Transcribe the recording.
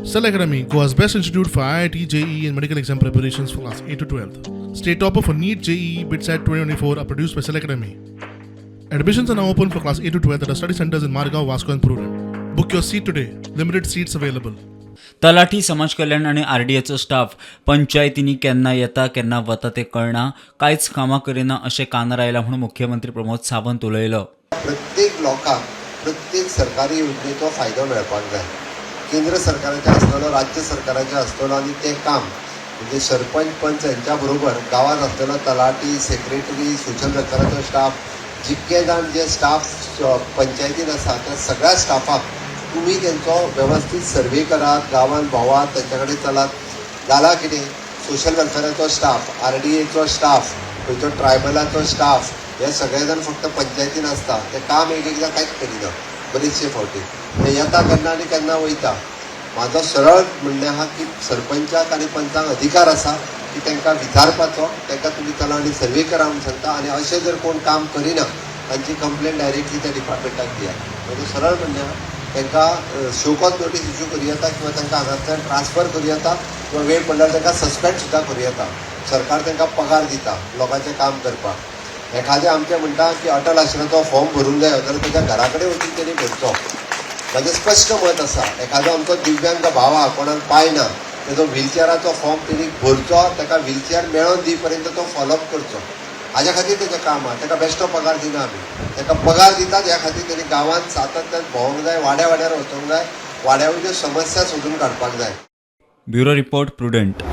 Cell Academy, Goa's best institute for IIT, JEE, and medical exam preparations for class 8 to 12. State topper for NEET, JEE, BITSAT 2024 are produced by Cell Academy. Admissions are now open for class 8 to 12 at our study centers in Margao, Vasco, and Prudent. Book your seat today. Limited seats available. Talathi, समाज कल्याण आनी आरडीएचो staff पंचायतींनी केन्ना येता केन्ना वता तें कळना, कांयच कामां करिना अशें कानार आयलां म्हूण मुख्यमंत्री प्रमोद सावंत उलयलो. प्रत्येक लोकांक प्रत्येक सरकारी योजनेचो फायदो मेळपाक जाय. केंद्र सरकाराचें आसतलो, राज्य सरकाराचें आसतलो आनी तें काम म्हणजे सरपंच, पंच हेंच्या बरोबर गांवांत आसलेलो तलाठी, सेक्रेटरी, सोशल वेलफेराचो स्टाफ, जितके जाण जे स्टाफ पंचायतीन आसा त्या सगळ्या स्टाफाक तुमी तेंचो वेवस्थीत सर्वे करात, गांवांत भोंवात, तेंच्या कडेन चलात. जालां कितें, सोशल वेलफेराचो स्टाफ, आरडीएचो स्टाफ, खंयचो ट्रायबलाचो स्टाफ, हे सगळे जाण फक्त पंचायतीन आसता. ते काम एक एकदां कांयच करिना. बरेचशे फावटी ते येता केन्ना आनी केन्ना वयता. म्हाजो सरळ म्हणणें आहा की सरपंचाक आनी पंचांक अधिकार आसा की तांकां विचारपाचो. तांकां तुमी चला आनी सर्वे करा म्हूण सांगता आनी अशें जर कोण काम करिना, तांची कंप्लेन डायरेक्टली त्या डिपार्टमेंटाक दियात. म्हजें सरळ म्हणणें आहा, तांकां शोकॉज नोटीस इश्यू करूं येता किंवा तांकां हांगांतल्यान ट्रान्सफर करूं येता किंवा वेळ पडल्यार तांकां सस्पेंड सुद्दां करूं येता. सरकार तांकां पगार दिता लोकांचें काम करपाक. एखादें आमचें म्हणटा की अटल आश्रमाचो फॉर्म भरूंक जायो जाल्यार ताच्या घरा कडेन वचून तेणी भरचो. म्हाजें स्पश्ट मत आसा, एखादो आमचो दिव्यांग भाव आहा, कोणाक पांय ना, तेजो व्हिलचेराचो फॉर्म तेणी भरचो, ताका व्हिलचेर मेळोन दी पर्यंत तो फॉलोअप करचो. हाज्या खातीर तेजें काम आहा. ताका बेश्टो पगार दिना आमी. ताका पगार दितात ह्या खातीर तेणी गांवांत सातत्यान भोंवंक जाय, वाड्या वाड्यार वचोंक जाय, वाड्या वयल्यो समस्या सोदून काडपाक जाय. Bureau report, prudent.